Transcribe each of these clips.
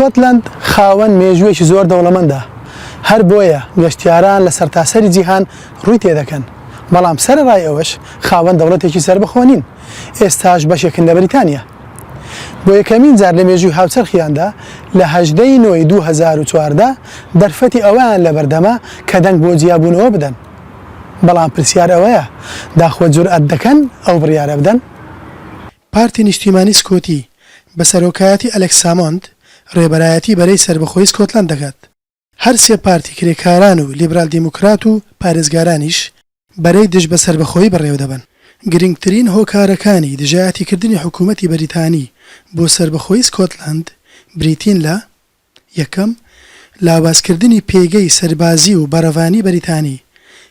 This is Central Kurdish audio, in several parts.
سکۆتلەند خاوەن مێژوویەکی زۆر دەوڵەمەندە، هەر بۆیە گەشتیاران لە سەرتاسەری جیهان ڕووی تێدەکەن، بەڵام سەرەڕای ئەوەش خاوەن دەوڵەتێکی سەربەخۆ نین، ئێستاش بەشێکن لە بەریتانیا. بۆ یەکەمین جار لە مێژووی هاوچەرخیاندا لە 18 ی نۆی 2014 دەرفەتی ئەوەیان لەبەردەمە کە دەنگ بۆ جیابوونەوە بدەن. بەڵام پرسیار ئەوەیە داخۆ جورئەت دەکەن ئەو بڕیارە بدەن؟ پارتی نیشتیمانی سکۆتی بە سەرۆکایەتی ئەلێکس سامۆند رێبەرایەتی بەرەی سەربەخۆیی سکۆتلەند دەکات. هەر سێ پارتی کرێکاران و لیبرال دیموکرات و پارێزگارانیش بەرەی دژ بە سەربەخۆیی بەڕێوەدەبەن. گرنگترین هۆکارەکانی دژایەتیکردنی حکوومەتی بەریتانی بۆ سەربەخۆیی سکۆتلەند بریتین لە، یەکەم، لاوازکردنی پێگەی سەربازی و بەرەڤانی بەریتانی،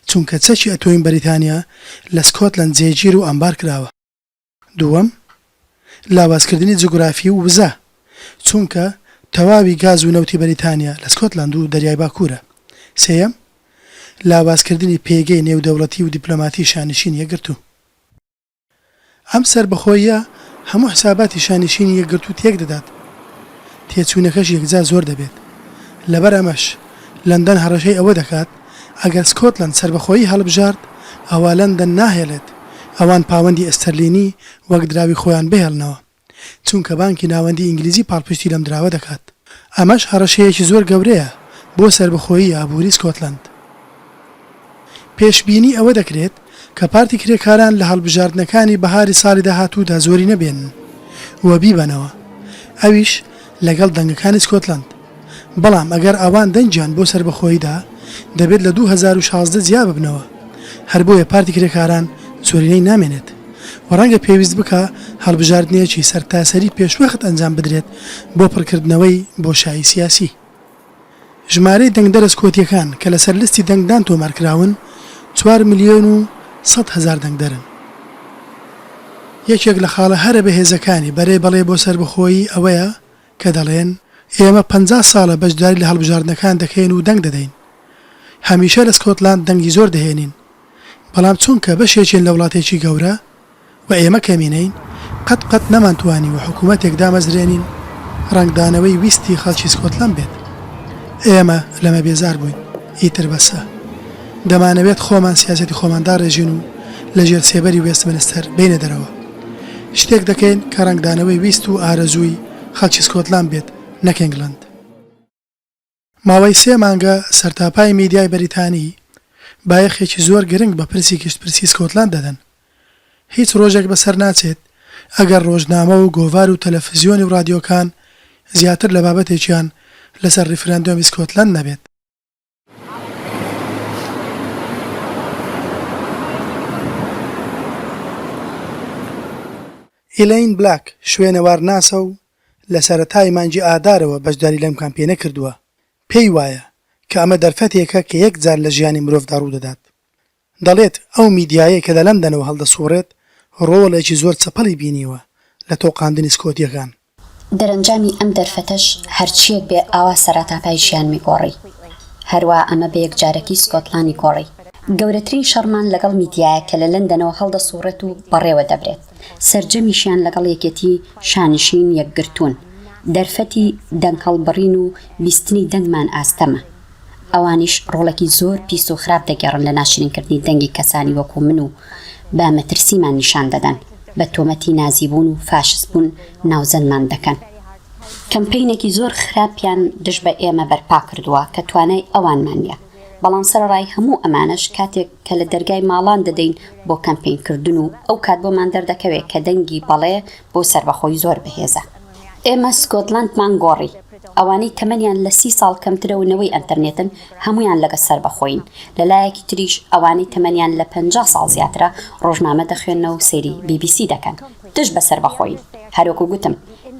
چونکە چەکی ئەتۆمی بەریتانیا لە سکۆتلەند جێگیر و ئەمبار کراوە. دووەم، لاوازکردنی جوگرافی و وزە، چونکە تەواوی گاز و نەوتی بەریتانیا لە سکۆتلەند و دەریای باکوورە. سێیەم، لاوازکردنی پێگەی نێودەوڵەتی و دیپلۆماتی شانشینی یەکگرتوو. ئەم سەربەخۆییە هەموو حساباتی شانشینی یەکگرتوو تێکدەدات، تێچوونەکەش یەکجار زۆر دەبێت. لەبەر ئەمەش لەندەن هەڕەشەی ئەوە دەکات ئەگەر سکۆتلەند سەربەخۆیی هەڵبژارد، ئەوا لەندەن ناهێڵێت ئەوان پاوەندی ئەستەرلینی وەک دراوی خۆیان بهێڵنەوە، چونکە بانکی ناوەندی ئینگلیزی پاڵپشتی لەم دراوە دەکات. ئەمەش هەڕەشەیەکی زۆر گەورەیە بۆ سەربەخۆیی ئابووری سکۆتلەند. پێشبینی ئەوە دەکرێت کە پارتی کرێکاران لە هەڵبژاردنەکانی بەهاری ساڵی داهاتوودا زۆرینە بێنن و بیبەنەوە، ئەویش لەگەڵ دەنگەکانی سکۆتلەند. بەڵام ئەگەر ئەوان دەنگیان بۆ سەربەخۆیی دا، دەبێت لە 2016 جیا ببنەوە. هەر بۆیە پارتی کرێکاران زۆرینەی نامێنێت و ڕەنگە پێویست بکا هەڵبژاردنێکی سەرتاسەری پێشوەخت ئەنجام بدرێت بۆ پڕکردنەوەی بۆشایی سیاسی. ژمارەی دەنگدەرە سکۆتییەکان کە لەسەر لستی دەنگدان تۆمارکراون چوار ملیۆن و 100,000 دەنگدەرن. یەکێک لە خاڵە هەرە بەهێزەکانی بەرەی بەڵێ بۆ سەربەخۆیی ئەوەیە کە دەڵێن، ئێمە 50 ساڵە بەشداری لە هەڵبژاردنەکان دەکەین و دەنگ دەدەین. هەمیشە لە سکۆتلاند دەنگی زۆر دەهێنین. بەڵام چونکە بەشێکین لە وڵاتێکی گەورە و ئێمە کەمینەین، قەت قەت نەمانتوانیوە حکوومەتێک دامەزرێنین ڕەنگدانەوەی ویستی خەڵکی سکۆتلەند بێت. ئێمە لەمە بێزار بووین، ئیتر بەسە. دەمانەوێت خۆمان سیاسەتی خۆمان داڕێژین و لەژێر سێبەری وێستمنستەر بێینە دەرەوە. شتێک دەکەین کە ڕەنگدانەوەی ویست و ئارەزووی خەڵکی سکۆتلاند بێت نەک ئینگلەند. ماوەی سێ مانگە سەرتاپای میدیای بەریتانی بایەخێکی زۆر گرنگ بە پرسی گشتپرسی سکۆتلاند دەدەن. هیچ ڕۆژێک بەسەر ناچێت ئەگەر ڕۆژنامە و گۆڤار و تەلەفزیۆنی و ڕادیۆکان زیاتر لە بابەتێکیان لەسەر ڕیفراندۆمی سکۆتلەند نەبێت. ئیلەین بلاک شوێنەوارناسە و لە سەرەتای مانگی ئادارەوە بەشداری لەم کامپەینە کردووە، پێی وایە کە ئەمە دەرفەتێکە کە یەک جار لە ژیانی مرۆڤدا ڕوودەدات. دەڵێت ئەو میدیایەی کە لە لەندەنەوە هەڵدەسووڕێت ڕۆڵێکی زۆر چەپەڵی بینیوە لە تۆقاندنی سکۆتییەکان. دەرەنجامی ئەم دەرفەتەش هەرچییەک بێ ئاوا سەراتاپای ژیانمی گۆڕی. هەروا ئەمە بە یەکجارەکی سکۆتلانی گۆڕی. گەورەترین شەڕمان لەگەڵ میدیایە کە لە لەندەنەوە هەڵدەسووڕێت و بەڕێوە دەبرێت. سەرجەمیشیان لەگەڵ یەکێتی شانشین یەکگرتوون. دەرفەتی دەنگهەڵبڕین و بیستنی دەنگمان ئاستەمە. ئەوانیش ڕۆڵێکی زۆر پیس و خراپ دەگێڕن لە ناشرینکردنی دەنگی کەسانی وەکو من و بە مەترسیمان نیشان دەدەن، بە تۆمەتی نازیبوون و فاشستبوون ناوزەندمان دەکەن. کەمپەینێکی زۆر خراپیان دژ بە ئێمە بەرپا کردووە کە توانای ئەوانمان نییە. بەڵام سەرەڕای هەموو ئەمانەش کاتێک کە لە دەرگای ماڵان دەدەین بۆ کەمپەین کردن و ئەو کات بۆمان دەردەکەوێ کە دەنگی بەڵێ بۆ سەربەخۆی زۆر بەهێزە. ئێمە سکۆتلەندمان گۆڕی. ئەوانەی تەمەنیان لە سی ساڵ کەمترە و نەوەی ئەنتەرنێتن هەموویان لەگە سەربەخۆیین. لە لایەکی تریش ئەوانەی تەمەنیان لە 50 ساڵ زیاترە ڕۆژنامە دەخوێننەوە و سەیری بی بی سی دەکەن. دژ بە سەربەخۆیین. هەروەکو گوتم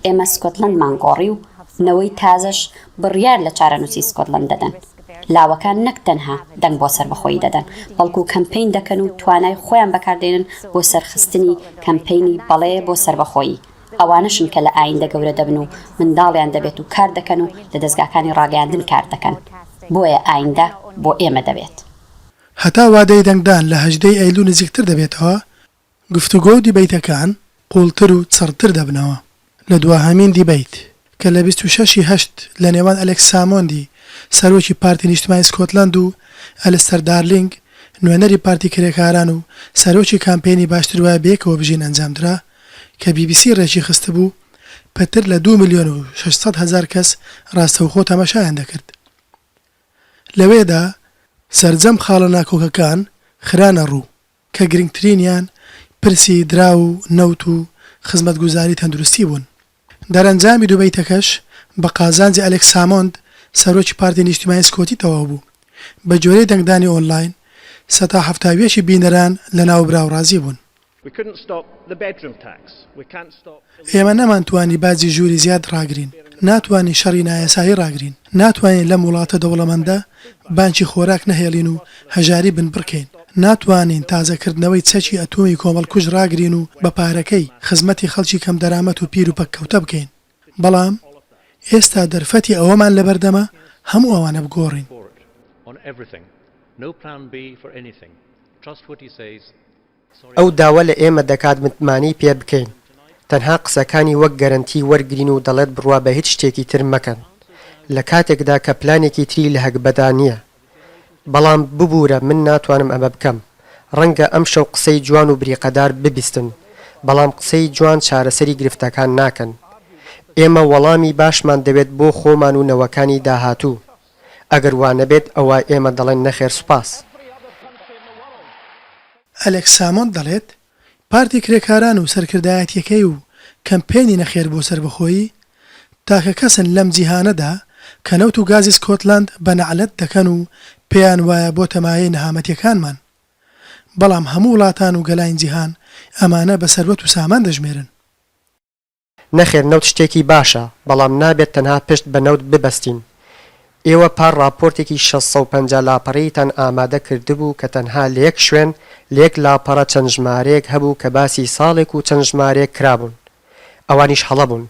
ئێمە سکۆتلەندمان گۆڕی و نەوەی تازەش بڕیار لە چارەنووسی سکۆتلەند دەدەن. لاوەکان نەک تەنها دەنگ بۆ سەربەخۆیی دەدەن، بەڵکو کەمپەین دەکەن و توانای خۆیان بەکاردێنن بۆ سەرخستنی کەمپەینی بەڵێ بۆ سەربەخۆیی. ئەوانەشن کە لە ئایندە گەورە دەبن و منداڵیان دەبێت و کار دەکەن و لە دەزگاکانی ڕاگەیاندن کار دەکەن. بۆیە ئایندە بۆ ئێمە دەبێت. هەتا وادەی دەنگدان لە 18 ی ئەیلول نزیکتر دەبێتەوە، گفتوگۆ و دیبەیتەکان قووڵتر و چڕتر دەبنەوە. لە دواهەمین دیبەیت. کە لە 26 ی هەشت لە نێوان ئەلێکس سامۆندی سەرۆکی پارتی نیشتمانی سکۆتلەند و ئەلستەر دارلینگ نوێنەری پارتی کرێکاران و سەرۆکی کامپەینی باشتر وایە بەیەکەوە بژین ئەنجامدرا کە بی بی سی ڕێکی خستبوو، پتر لە دوو ملیۆن و 600 هەزار کەس ڕاستەوخۆ تەماشایان دەکرد. لەوێدا سەرجەم خاڵە ناکۆکەکان خرانە ڕوو کە گرنگترینیان پرسی دراو و نەوت و خزمەتگوزاری تەندروستی بوون. دەرەنجامی دوبەیتەکەش بە قازانجی ئەلێکس سامۆند سەرۆکی پارتی نیشتیمانی سکۆتی تەواو بوو. بە گوێرەی دەنگدانی ئۆنلاین، سەتا 71 ی بینەران لە ناوبراو ڕازی بوون. ئێمە نەمانتوانی باجی ژووری زیاد ڕاگرین، ناتوانین شەڕی نایاسایی ڕاگرین، ناتوانین لەم وڵاتە دەوڵەمەندە بانکی خۆراک نەهێڵین و هەژاری بنبڕکەین، ناتوانین تازەکردنەوەی چەکی ئەتۆمی کۆمەڵکوژ ڕاگرین و بە پارەکەی خزمەتی خەڵکی کەمدەرامەت و پیر و پەککەوتە بکەین. بەڵام ئێستا دەرفەتی ئەوەمان لەبەردەمە هەموو ئەوانە بگۆڕین. ئەو داوا لە ئێمە دەکات متمانەی پێ بکەین، تەنها قسەکانی وەک گەرەنتی وەرگرین و دەڵێت بڕوا بە هیچ شتێکی تر مەکەن، لە کاتێکدا کە پلانێکی تری لە هەگبەدا نییە. بەڵام ببورە من ناتوانم ئەمە بکەم. ڕەنگە ئەمشەو قسەی جوان و بریقەدار ببیستن، بەڵام قسەی جوان چارەسەری گرفتەکان ناکەن. ئێمە وەڵامی باشمان دەوێت بۆ خۆمان و نەوەکانی داهاتوو. ئەگەر وا نەبێت ئەوا ئێمە دەڵێن نەخێر سوپاس. ئەلێکس سامۆند دەڵێت، پارتی کرێکاران و سەرکردایەتییەکەی و کەمپەینی نەخێر بۆ سەربەخۆیی، تاکە کەسن لەم جیهانەدا کە نەوت و گازی سکۆتلەند بە نەعلەت دەکەن و پێیان وایە بۆتە مایەی نەهامەتییەکانمان. بەڵام هەموو وڵاتان و گەلانی جیهان ئەمانە بە سەروەت و سامان دەژمێرن. نەخێر نەوت شتێکی باشە، بەڵام نابێت تەنها پشت بە نەوت ببەستین. ئێوە پار ڕاپۆرتێکی 650 لاپەڕەییتان ئامادە کردبوو کە تەنها لە یەک شوێن لە یەک لاپەڕە چەند ژمارەیەک هەبوو کە باسی ساڵێک و چەند ژمارەیەک کرابوون. ئەوانیش هەڵە بوون.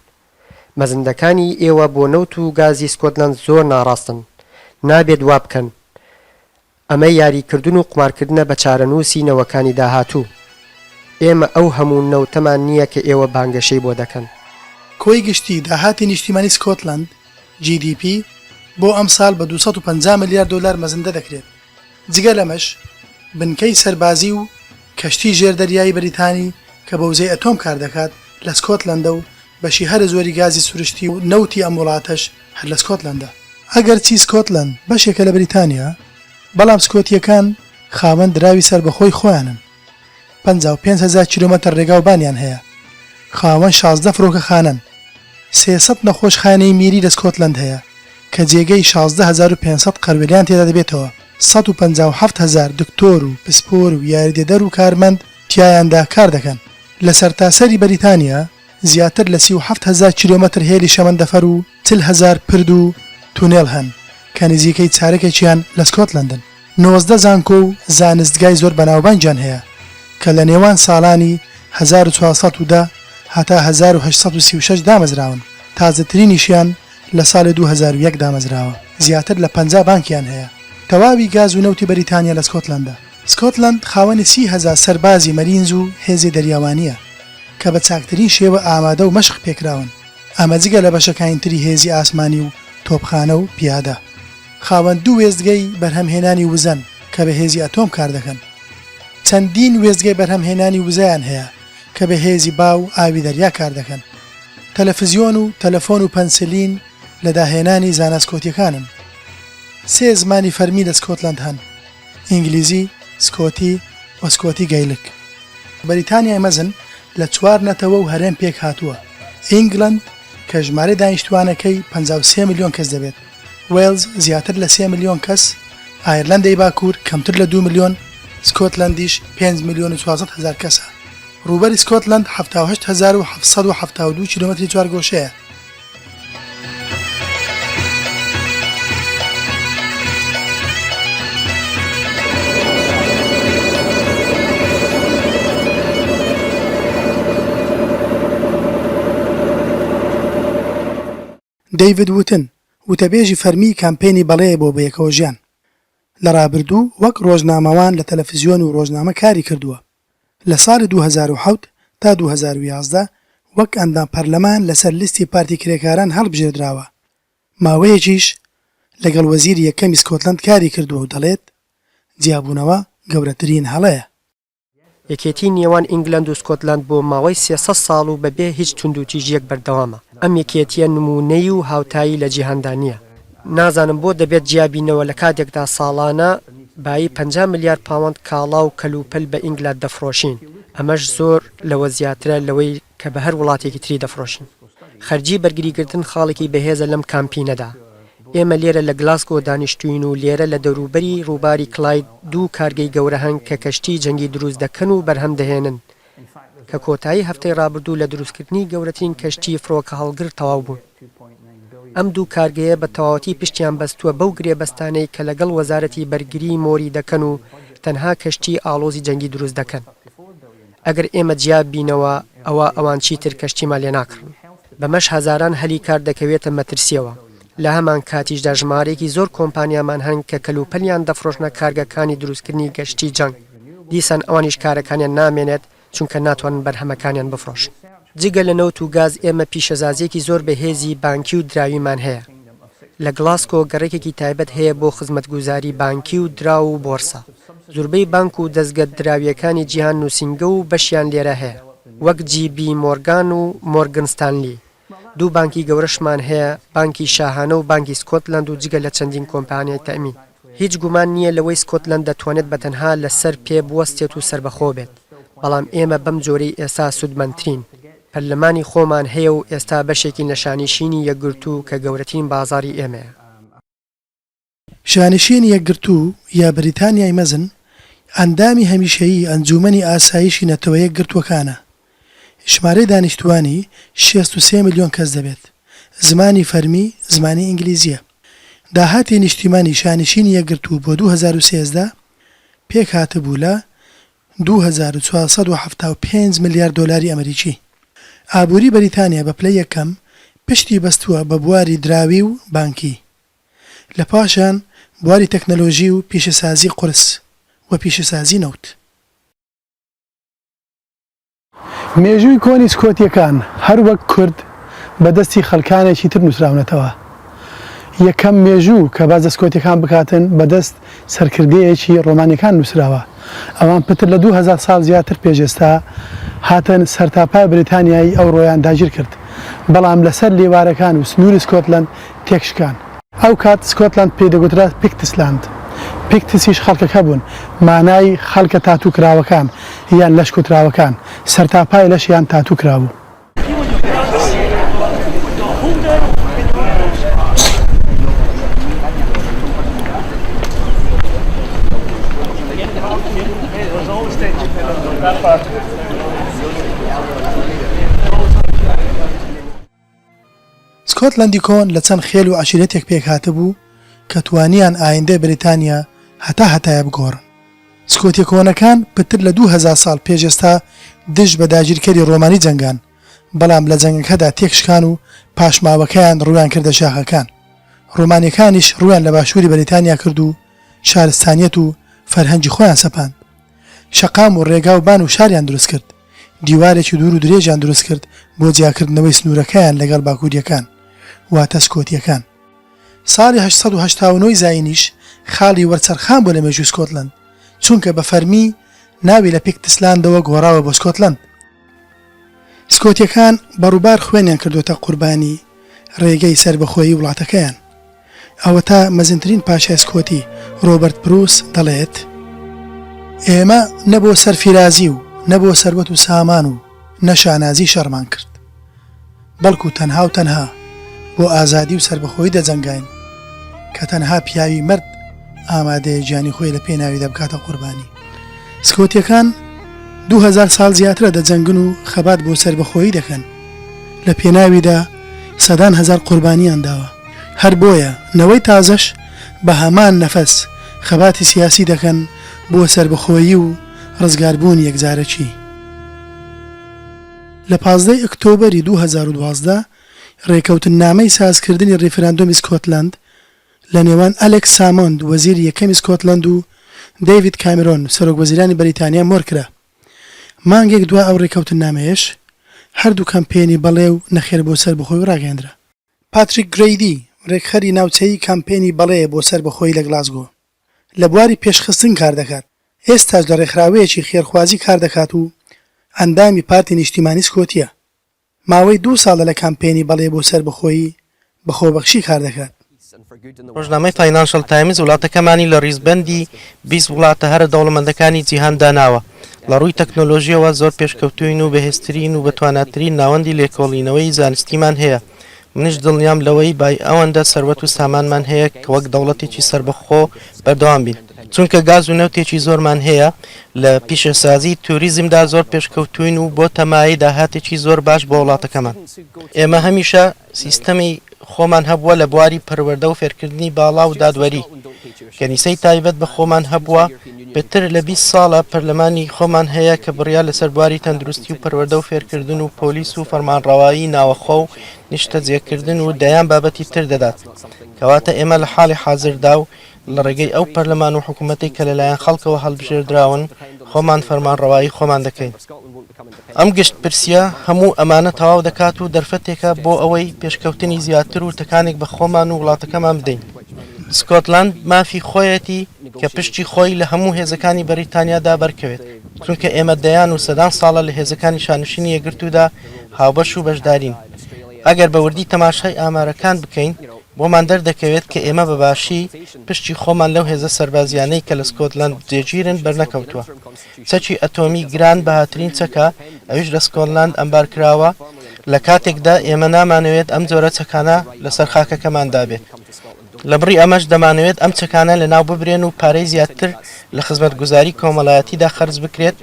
مەزندەکانی ئێوە بۆ نەوت و گازی سکۆتلەند زۆر ناڕاستن. نابێت وا بکەن. ئەمە یاریکردن و قومارکردنە بە چارەنووسی نەوەکانی داهاتوو. ئێمە ئەو هەموو نەوتەمان نییە کە ئێوە بانگەشەی بۆ دەکەن. کۆی گشتی داهاتی نیشتیمانی سکۆتلەند، GDP، بۆ ئەمساڵ بە 250 ملیار دۆلار مەزندە دەکرێت. جگە لەمەش بنکەی سەربازی و کەشتی ژێردەریایی بەریتانی کە بە وزەی ئەتۆم کاردەکات لە سکۆتلەندە و بەشی هەرە زۆری گازی سروشتی و نەوتی ئەم وڵاتەش هەر لە سکۆتلەندە. ئەگەرچی سکۆتلەند بەشێکە لە بریتانیا، بەڵام سکۆتییەکان خاوەن دراوی سەربەخۆی خۆیانن، 55 هەزار کیلۆمەتر رێگاوبانیان هەیە، خاوەن 16 فرۆکەخانەن، 300 نەخۆشخانەی میری لە سکۆتلەند هەیە کە جێگەی 16500 قەروێلیان تێدا دەبێتەوە، 157 هەزار دکتۆر و پسپۆر و یاریدەدەر و کارمەند تیایاندا کار دەکەن. لە سەرتاسەری بەریتانیا زیاتر لە 37 هەزار کیلۆمەتر هێلی شەمەندەفەر و 40 هەزار پرد و تونێل هەن کە نزیکەی چارەکێکیان لە سکۆتلەندن. 19 زانکۆ و زانستگای زۆر بەناوبانگیان هەیە کە لە نێوان ساڵانی 1410 هەتا 1836 دامەزراون، تازەترینیشیان لە ساڵی 2001 دامەزراوە. زیاتر لە 50 بانکیان هەیە. تەواوی گاز و نەوتی بەریتانیا لە سکۆتلەندە. سکۆتلەند خاوەنی 30 هەزار سەربازی مەرینز و هێزی دەریاوانییە کە بە چاکترین شێوە ئامادە و مەشق پێکراون، ئەمە جگە لە بەشەکانی تری هێزی ئاسمانی و تۆپخانە و پیادە. خاوەن دوو وێستگەی بەرهەمهێنانی وزەن کە بە هێزی ئەتۆم کار دەکەن. چەندین وێستگەی بەرهەمهێنانی وزەیان هەیە کە بە هێزی با و ئاوی دەریا کار دەکەن. تەلەفزیۆن و تەلەفۆن و پەنسلین لە داهێنانی زانا سکۆتییەکانن. سێ زمانی فەرمی لە سکۆتلەند هەن، ئینگلیزی، سکۆتی و سکۆتی گەیلک. بەریتانیای مەزن لە چوار نەتەوە و هەرێم پێکهاتووە، ئینگلەند کە ژمارەی دانیشتووانەکەی 53 ملیۆن کەس دەبێت، وێڵز زیاتر لە سێ ملیۆن کەس، ئایرلەندەی باکوور کەمتر لە دوو ملیۆن، سکۆتلەندیش پێنج ملیۆن و 400 هەزار کەسە. ڕووبەری سکۆتلەند 78772 کیلۆمەتری چوارگۆشەیە. دەیڤد ووتن، وتەبێژی فەرمیی کامپەینی بەڵێ بۆ بەیەکەوەژیان، لە ڕابردوو وەک ڕۆژنامەوان لە تەلەفزیۆن و ڕۆژنامە کاری کردووە. لە ساڵی 2007 تا 2011. وەک ئەندام پەرلەمان لەسەر لیستی پارتی کرێکاران هەڵبژێردراوە، ماوەیەکیش لەگەڵ وەزیری یەکەمی سکۆتلەند کاری کردووە و دەڵێت، جیابوونەوە گەورەترین هەڵەیە. یەکێتیی نێوان ئینگلەند و سکۆتلەند بۆ ماوەی 300 ساڵ و بەبێ هیچ توندوتیژییەک بەردەوامە. ئەم یەکێتییە نموونەیی و هاوتایی لە جیهاندا نییە. نازانم بۆ دەبێت جیابینەوە لە کاتێکدا ساڵانە بایی 50 ملیار پاوەند کاڵا و کەلوپەل بە ئینگلەند دەفرۆشین، ئەمەش زۆر لەوە زیاترە لەوەی کە بە هەر وڵاتێکی تری دەفرۆشین. خەرجی بەرگریکردن خاڵێکی بەهێزە لەم کامپینەدا. ئێمە لێرە لە گلاسگۆ دانیشتووین و لێرە لە دەوروبەری ڕووباری کلاید دوو کارگەی گەورە هەن کە کەشتیی جەنگی دروست دەکەن و بەرهەم دەهێنن کە کۆتایی هەفتەی ڕابردوو لە دروستکردنی گەورەترین کەشتیی فڕۆکەهەڵگر تەواو بوون. ئەم دوو کارگەیە بە تەواوەتی پشتیان بەستووە بەو گرێبەستانەی کە لەگەڵ وەزارەتی بەرگریی مۆری دەکەن و تەنها کەشتیی ئاڵۆزی جەنگی دروست دەکەن. ئەگەر ئێمە جیا بینەوە ئەوا ئەوان چیتر کەشتیمان لێ ناکڕن. بەمەش هەزاران هەلی کار دەکەوێتە مەترسییەوە. لە هەمانکاتیشدا ژمارەیەکی زۆر کۆمپانیامان هەن کە کەلوپەلیان دەفرۆشنە کارگەکانی دروستکردنی گەشتی جەنگ. دیسان ئەوانیش کارەکانیان نامێنێت چونکە ناتوانن بەرهەمەکانیان بفرۆشن. جگە لە نەوت و گاز ئێمە پیشەسازییەکی زۆر بەهێزی بانکی و دراویمان هەیە. لە گڵاسکۆ گەڕەکێکی تایبەت هەیە بۆ خزمەتگوزاری بانکی و دراو و بۆرسە. زوربەی بانک و دەزگە دراوییەکانی جیهان نووسینگە و بەشیان لێرە هەیە، وەک جی بی مۆرگان و مۆرگن ستانلی. دوو بانکی گەورەشمان هەیە، بانکی شاهانە و بانکی سکۆتلەند و جگە لە چەندین کۆمپانیای تەئمین. هیچ گومان نییە لەوەی سکۆتلەند دەتوانێت بە تەنها لەسەر پێ بوەستێت و سەربەخۆ بێت، بەڵام ئێمە بەم جۆرەی ئێستا سوودمەندترین. پەرلەمانی خۆمان هەیە و ئێستا بەشێکین لە شانیشینی یەکگرتوو کە گەورەترین بازاڕی ئێمەیە. شانشینی یەکگرتوو یا بریتانیای مەزن ئەندامی هەمیشەیی ئەنجوومەنی ئاسایشی نەتەوە یەکگرتووەکانە. ژمارەی دانیشتووانی 63 ملیۆن کەس دەبێت. زمانی فەرمی زمانی ئینگلیزییە. داهاتی نیشتیمانی شانشینی یەکگرتوو بۆ 2013 پێکهاتبوو لە 2475 ملیار دۆلاری ئەمریکی. ئابووری بەریتانیا بە پلەی یەکەم پشتی بەستووە بە بواری دراوی و بانکی. لە پاشان بواری تەکنەلۆژی و پیشەسازی قورس و پیشەسازی نەوت. مێژووی کۆنی سکۆتییەکان هەر وەک کورد بە دەستی خەلکانێکی تر نووسراونەتەوە. یەکەم مێژوو کە باس لە سکۆتییەکان بکاتن بە دەست سەرکردەیەکی ڕۆمانییەکان نووسراوە. ئەوان پتر لە 2000 ساڵ زیاتر پێش ئێستا هاتن سەرتاپای بریتانیای ئەوڕۆیان داگیر کرد. بەڵام لەسەر لێوارەکان و سنووری سکۆتلەند تێکشکان. ئەو کات سکۆتلەند پێی دەگوترا پیکتسلاند. پیکتسیش خەڵکەکە بوون، مانای خەڵکە تاتوو کراوەکان یان لەش کوتراوەکان، سەرتاپای لەشیان تاتوو کرابوو. سکۆتلەندی کۆن لە چەند خێل و عەشیرەتێک پێکهاتبوو کە توانیان ئایندەی بەریتانیا هەتا هەتایە بگۆڕن. سکۆتیە کۆنەکان پتر لە 2000 ساڵ پێش ئێستا دژ بە داگیرکەری ڕۆمانی جەنگان، بەڵام لە جەنگەکەدا تێکشکان و پاشماوەکەیان ڕوویان کردە شاخەکان. ڕۆمانیەکانیش ڕوویان لە باشووری بەریتانیا کرد و شارستانیەت و فەرهەنگی خۆیان سەپاند. شەقام و ڕێگا و بان و شاریان دروست کرد. دیوارێکی دوور و درێژیان دروست کرد بۆ جیاکردنەوەی سنوورەکەیان لەگەڵ باکوورییەکان، واتە سکۆتییەکان. ساڵی 889 ی زایینیش خاڵی وەرچەرخان بوو لە مێژووی سکۆتلەند، چونکە بە فەرمی ناوی لە پیکتسلاندەوە گۆڕاوە بۆ سکۆتلەند. سکۆتییەکان بە ڕووبار خوێنیان کردۆتە قوربانی ڕێگەی سەربەخۆیی وڵاتەکەیان. ئەوەتا مەزنترین پاشای سکۆتی، ڕۆبەرت بروس، دەڵێت، ئێمە نە بۆ سەرفیرازی و نە بۆ سەروەت و سامان و نە شانازی شەڕمان کرد، بەڵکو تەنها و تەنها بۆ ئازادی و سەربەخۆیی دەجەنگاین کە تەنها پیاوی مەرد ئامادەیە گیانی خۆی لە پێناویدا بکاتە قوربانی. سکۆتیەکان 2000 ساڵ زیاترە دەجەنگن و خەبات بۆ سەربەخۆیی دەکەن، لە پێناویدا سەدان هەزار قوربانیان داوە، هەر بۆیە نەوەی تازەش بە هەمان نەفەس خەباتی سیاسی دەکەن بۆ سەربەخۆیی و ڕزگاربوونی یەکجارەکی. لە 15 ی ئۆکتۆبەری 2012 ڕێکەوتننامەی سازکردنی ڕیفراندۆمی سکۆتلەند لە نێوان ئەلێکس سامۆند وەزیری یەکەمی سکۆتلەند و دەیڤید کامیرۆن سەرۆک وەزیرانی بەریتانیا مۆر کرا. مانگێک دوا ئەو ڕێکەوتننامەیەش. هەردوو کەمپێنی بەڵێ و نەخێر بۆ سەربەخۆی ڕاگەیەندرا. پاتریک گرەیدی، ڕێکخەری ناوچەیی کامپێنی بەڵێ بۆ سەربەخۆیی لە گلاسگۆ، لە بواری پێشخستن کار دەکات، ئێستاش لە ڕێکخراوەیەکی خێرخوازی کار دەکات و ئەندامی پارتی نیشتیمانی سکۆتییە. ماوەی دوو ساڵە لە کامپەینی بەڵێ بۆ سەربەخۆیی بە خۆبەخشی کار دەکات. ڕۆژنامەی فاینانشڵ تایمز وڵاتەکەمانی لە ڕیزبەندی 20 وڵاتە هەرە دەوڵەمەندەکانی جیهان داناوە. لە ڕووی تەکنۆلۆژییەوە زۆر پێشکەوتووین و بەهێزترین و بەتواناترین ناوەندی لێکۆڵینەوەی زانستیمان هەیە. منیش دڵنیام لەوەی بای ئەوەندە سەروەت و سامانمان هەیە کە وەک دەوڵەتێکی سەربەخۆ بەردەوام بین. چونکە گاز و نەوتێکی زۆرمان هەیە، لە پیشەسازی توریزمدا زۆر پێشکەوتووین و بۆتە مایەی داهاتێکی زۆر باش بۆ وڵاتەکەمان. ئێمە هەمیشە سیستەمی خۆمان هەبووە لە بواری پەروەردە و فێرکردنی باڵا و دادوەری. کەنیسەی تایبەت بە خۆمان هەبووە، پتر لە 20 ساڵە پەرلەمانی خۆمان هەیە کە بڕیار لەسەر بواری تەندروستی و پەروەردە و فێرکردن و پۆلیس و فەرمانڕەوایی ناوەخۆ و نیشتەجێکردن و دەیان بابەتی تر دەدات. کەواتە ئێمە لە حاڵی حازردا و لە ڕێگەی ئەو پەرلەمان و حکوومەتەی کە لەلایەن خەڵکەوە هەڵبژێردراون، خۆمان فەرمانڕەوایی خۆمان دەکەین. ئەم گشتپرسییە هەموو ئەمانە تەواو دەکات و دەرفەتێکە بۆ ئەوەی پێشکەوتنی زیاتر و تەکانێک بە خۆمان و وڵاتەکەمان بدەین. سکۆتلەند مافی خۆیەتی کە پشتی خۆی لە هەموو هێزەکانی بەریتانیادا بەرکەوێت، چونکە ئێمە دەیان و سەدان ساڵە لە هێزەکانی شانشینی یەکگرتوودا هاوبەش و بەشدارین. ئەگەر بە وردی تەماشای ئامارەکان بکەین، بۆمان دەردەکەوێت کە ئێمە بە باشی پشتی خۆمان لەو هێزە سەربازییانەی کە لە سکۆتلەند جێگیرن بەرنەکەوتووە. چەکی ئەتۆمی گران بەهاترین چەکە، ئەویش لە سکۆتلەند ئەمبار کراوە، لە کاتێکدا ئێمە نامانەوێت ئەم جۆرە چەکانە لەسەر خاکەکەماندا بێت. لەبڕی ئەمەش دەمانەوێت ئەم چەکانە لەناو ببرێن و پارەی زیاتر لە خزمەتگوزاری کۆمەڵایەتیدا خەرج بکرێت،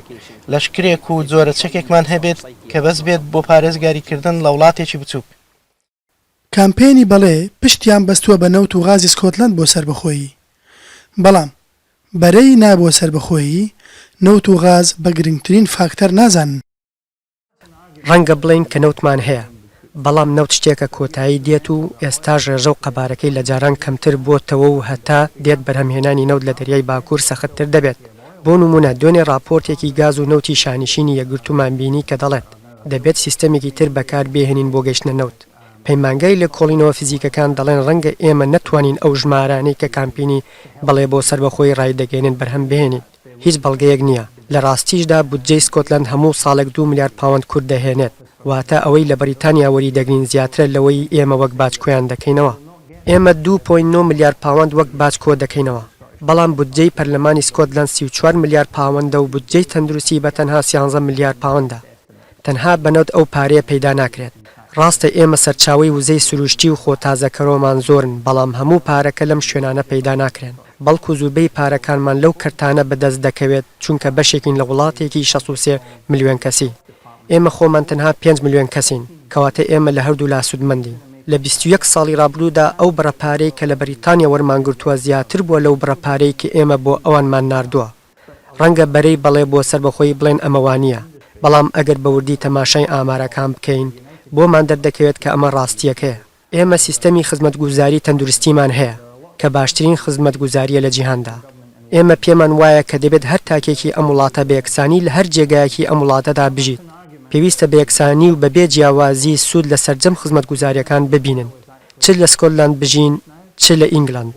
لەشکرێک و جۆرە چەکێکمان هەبێت کە بەس بێت بۆ پارێزگاریکردن لە وڵاتێکی بچووک. کامپەینی بەڵێ پشتیان بەستووە بە نەوت و غازی سکۆتلەند بۆ سەربەخۆیی، بەڵام بەرەی نا بۆ سەربەخۆیی، نەوت و غاز بە گرنگترین فاکتەر نازانن. ڕەنگە بڵێین کە نەوتمان هەیە، بەڵام نەوت شتێکە کۆتایی دێت و ئێستاش ڕێژە و قەبارەکەی لە جاران کەمتر بۆتەوە و هەتا دێت بەرهەمهێنانی نەوت لە دەریای باکوور سەختتر دەبێت. بۆ نموونە دوێنێ ڕاپۆرتێکی گاز و نەوتی شانشینی یەکگرتوومان بینی کە دەڵێت، دەبێت سیستەمێکی تر بەکار بێهێنین بۆ گەیشتنە نەوت. پەیمانگای لێکۆڵینەوە فیزیکەکان دەڵێن ڕەنگە ئێمە نەتوانین ئەو ژمارانەی کە کامپینی بەڵێ بۆ سەربەخۆیی ڕایدەگەیەنن بەرهەم بهێنین. هیچ بەڵگەیەک نییە. لە ڕاستیشدا بودجەی سکۆتلەند هەموو ساڵێک دوو ملیار پاوەند کورت دەهێنێت. واتە ئەوەی لە بەریتانیا وەریدەگرین زیاترە لەوەی ئێمە وەک باج کۆیان دەکەینەوە. ئێمە دوو point نۆ ملیار پاوەند وەک باج کۆ دەکەینەوە. بەڵام بودجەی پەرلەمانی سکۆتلەند 34 ملیار پاوەندە و بودجەی تەندروستی بە تەنها سیانزە ملیار پاوەندە. تەنها بە نەوت ئەو پارەیە پەیدا ناکرێت. ڕاستە ئێمە سەرچاوەی وزەی سروشتی و خۆ تازەکەرەوەمان زۆرن بەڵام هەموو پارەکە لەم شوێنانە پەیدا ناکرێن. بەڵکو زوربەی پارەکانمان لەو کەرتانە بەدەست دەکەوێت چونکە بەشێکین لە وڵاتێکی 63 ملیۆن کەسی. ئێمە خۆمان تەنها پێنج ملیۆن کەسین، کەواتە ئێمە لە هەردوولا سوودمەندین. لە 21 ساڵی ڕابردوودا ئەو بڕە پارەی کە لە بەریتانیا وەرمانگرتووە زیاتر بووە لەو بڕە پارەی کە ئێمە بۆ ئەوانمان ناردووە. ڕەنگە بەرەی بەڵێ بۆ سەربەخۆیی بڵێن ئەمە وانییە، بەڵام ئەگەر بە وردی تەماشای ئامارەکان بکەین بۆمان دەردەکەوێت کە ئەمە ڕاستییەکەیە. ئێمە سیستەمی خزمەتگوزاری تەندروستیمان هەیە کە باشترین خزمەتگوزارییە لە جیهاندا. ئێمە پێمان وایە کە دەبێت هەر تاکێکی ئەم وڵاتە بە یەکسانی لە هەر جێگایەکی ئەم وڵاتەدا بژیت. پێویستە بە یەکسانی و بەبێ جیاوازی سوود لە سەرجەم خزمەتگوزارییەکان ببینن، چ لە سکۆتلەند بژین چ لە ئینگلەند.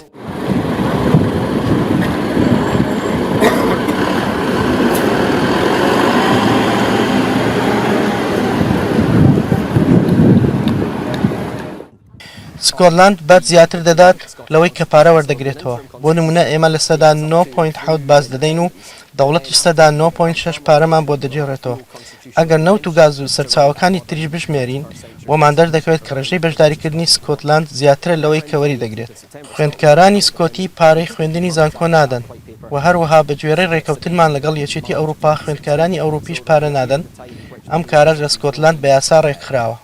سکۆتلاند باج زیاتر دەدات لەوەی کە پارە وەردەگرێتەوە، بۆ نموونە ئێمە 9.7% باج دەدەین و دەوڵەتیش 9.6% پارەمان بۆ دەگێڕێتەوە. ئەگەر نەوت و گاز و سەرچاوەکانی تریش بژمێرین، بۆمان دەردەکەوێت کە ڕێژەی بەشداریکردنی سکۆتلاند زیاترە لەوەی کە وەریدەگرێت. خوێندکارانی سکۆتی پارەی خوێندنی زانکۆ نادەن و هەروەها بەگوێرەی ڕێکەوتنمان لەگەڵ یەکێتی ئەوروپا خوێندکارانی ئەوروپیش پارە نادەن، ئەم کارەش لە سکۆتلاند بە یاسا ڕێکخراوە.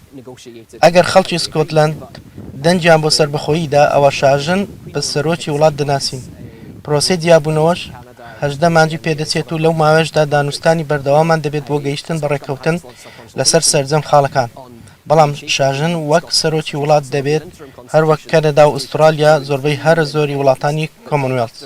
ئەگەر خەڵکی سکۆتلەند دەنگیان بۆ سەربەخۆیی دا، ئەوا شاژن بە سەرۆکی وڵات دەناسین. پرۆسەی جیابوونەوەش 18 مانگی پێدەچێت و لەو ماوەیەشدا دانوستانی بەردەوامان دەبێت بۆ گەیشتن بە ڕێککەوتن لەسەر سەرجەم خاڵەکان. بەڵام شاژن وەک سەرۆکی وڵات دەبێت. هەروەک کەنەدا و ئوسترالیا زۆربەی هەرە زۆری وڵاتانی کۆمۆنوێڵس.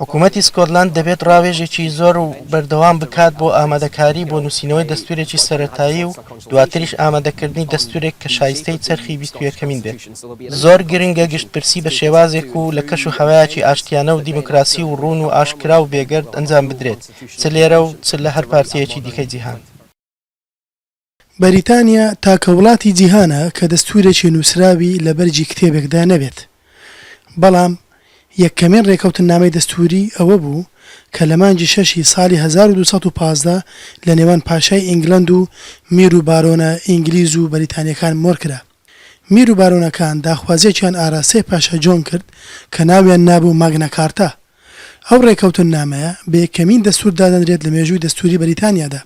حکوومەتی سکۆتلەند دەبێت ڕاوێژێکی زۆر و بەردەوام بکات بۆ ئامادەکاری بۆ نووسینەوەی دەستوورێکی سەرەتایی و دواتریش ئامادەکردنی دەستوورێک کە شایستەی چەرخی بیستویەکەمین بێت. زۆر گرنگە گشتپرسی بە شێوازێک و لە کەش و هەوایەکی ئاشتیانە و دیموکراسی و ڕوون و ئاشکرا و بێگەرد ئەنجام بدرێت، چ لێرە و چ لە هەر پارچەیەکی دیکەی جیهان. بەریتانیا تاکە وڵاتی جیهانە کە دەستوورێکی نووسراوی لە بەرگی کتێبێکدا نەبێت. بەڵام یەکەمین رێکەوتننامەی دەستووری ئەوە بوو کە لە مانگی شەشی ساڵی 1215 لە نێوان پاشای ئینگلەند و میر و بارۆنە ئینگلیز و بەریتانییەکان مۆرکرا. میر و بارۆنەکان داخوازییەکیان ئاراستەی پاشا جۆن کرد کە ناویان نابوو ماگنا کارتا. ئەو رێکەوتننامەیە بە یەکەمین دەستوور دادەنرێت لە مێژووی دەستووری بەریتانیادا.